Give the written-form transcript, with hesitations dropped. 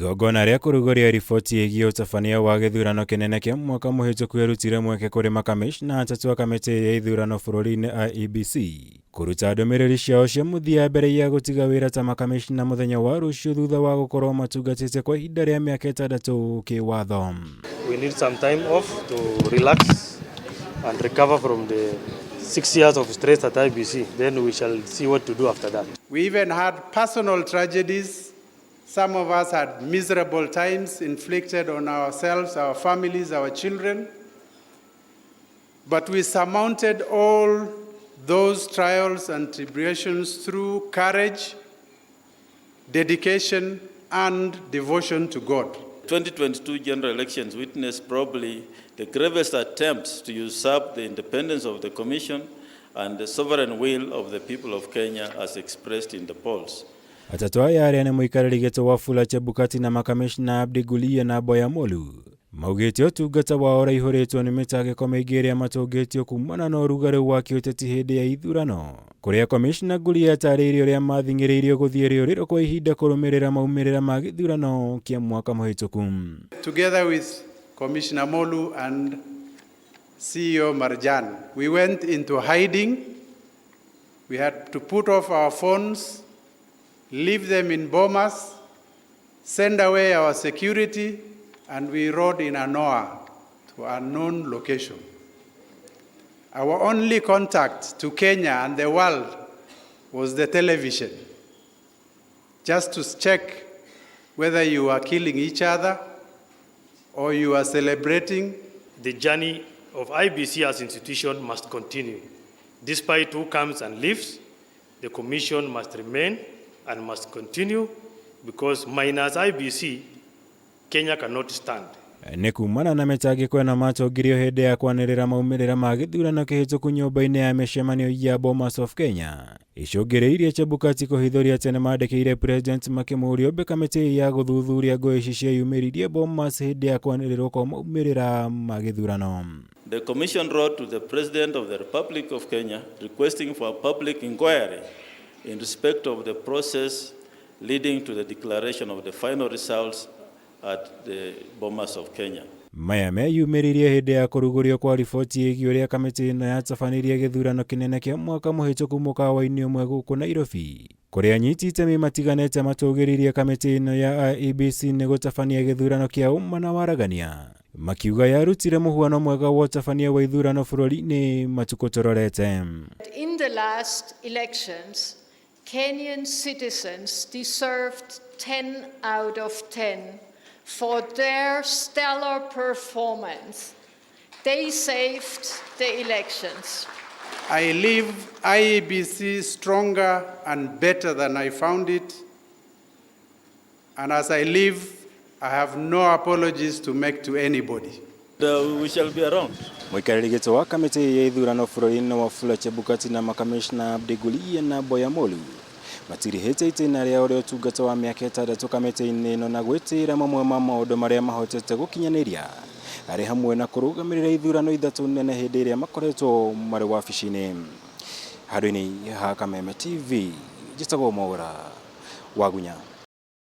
Igongona rĩa kũrugũria riboti ĩgiĩ ũtabania wa gĩthurano kĩnene kĩa mwaka mũhĩtũku ĩrutire mweke kũrĩ makamishna atatũ a kamĩtĩ ya ithurano bũrũri-inĩ IEBC kũruta ndũmĩrĩri ciao cia mũthia mbere ya gũtiga wĩra ta makamishna mũthenya wa rũciũ thutha wa gũkorwo matungatĩte kwa ihinda rĩa mĩaka 6 kĩwatho. We need some time off to relax and recover from the 6 years of stress at IEBC. Then we shall see what to do after that. We even had personal tragedies. Some of us had miserable times inflicted on ourselves, our families, our children. But we surmounted all those trials and tribulations through courage, dedication, and devotion to God. 2022 general elections witnessed probably the gravest attempts to usurp the independence of the Commission and the sovereign will of the people of Kenya as expressed in the polls. Atatũ aya arĩa nĩ mũikarĩri gĩtĩ Wafula Chebukati na makamishna Abdi Gulia na Boya Molu maugĩte ũtungata wao ũraihũrĩtwo nĩ mĩtangĩko mĩingĩ ĩrĩa matũngĩtio kumana na ũrugarĩ wa kĩũteti hĩndĩ ya ithurano, kũrĩa komishna Gulia atarĩirie ũrĩa mathing'ĩrĩirio gũthiĩ rĩũrĩro kwa ihinda kũrũmĩrĩra maumĩrĩra ma gĩthurano kĩa mwaka mũhĩtũku. Together with Commissioner Molu and CEO Marjan, we went into hiding. We had to put off our phones, leave them in Bomas, send away our security, and we rode in a Noah to a known location. Our only contact to Kenya and the world was the television, just to check whether you are killing each other or you are celebrating. The journey of IEBC as institution must continue. Despite who comes and leaves, the commission must remain and must continue because minus IEBC, Kenya cannot stand. Nĩ kumana na mĩtangĩko ĩno matongirio hĩndĩ ya kwanĩrĩra maumĩrĩra ma gĩthurano kĩhĩtũku nyũmba-inĩ ya mĩcemanio ya Bomas of Kenya icũngĩrĩirie Chebukati kũhithũria atĩ nĩmandĩkĩire president makĩmũũria ũmbe kamĩtĩ ya gũthuthuria ngũĩ ici cieyumĩririe Bomas hĩndĩ ya kwanĩrĩrwo kwa maumĩrĩra ma gĩthurano. The Commission wrote to the President of the Republic of Kenya requesting for a public inquiry in respect of the process leading to the declaration of the final results at the Bomas of Kenya. Maya meyumĩririe hĩndĩ ya kũrugũrio kwa riboti ĩgiĩ ũrĩa kamĩtĩ ĩno yatabanirie gĩthurano kĩnene kĩa mwaka mũhĩtũku mũkawa-inĩ ũmwe gũkũ Nairobi, kũrĩa anyiti itemi matiganĩte matũgĩririe kamĩtĩ ĩno ya IEBC nĩ gũtabania gĩthurano kĩa ũma na waragania, makiuga yarutire mũhuano mwega wa ũtabania wa ithurano bũrũri-inĩ matukũ tũrorete. In the last elections, Kenyan citizens deserved 10 out of 10 for their stellar performance. They saved the elections. I leave IEBC stronger and better than I found it. And as I leave, I have no apologies to make to anybody. We shall be around. Mũikarĩri gĩtĩ wa kamĩtĩ ya ithurano bũrũri-inĩ Wafula Chebukati na makamishna Abdi Gulia na Boya Molu matirihĩte itĩna rĩa ũrĩa ũtungata wa mĩaka 6 kamĩtĩ-inĩ ĩno na gwĩtĩĩra mamwe ma maũndũ marĩa mahotete gũkinyanĩria arĩ hamwe na kũrũgamĩrĩra ithurano ithatũ nene hĩndĩ ĩrĩa makoretwo marĩ wabici-inĩ. Handũ-inĩ ha Kameme TV, njĩtagwo Mwaũra Wagunya.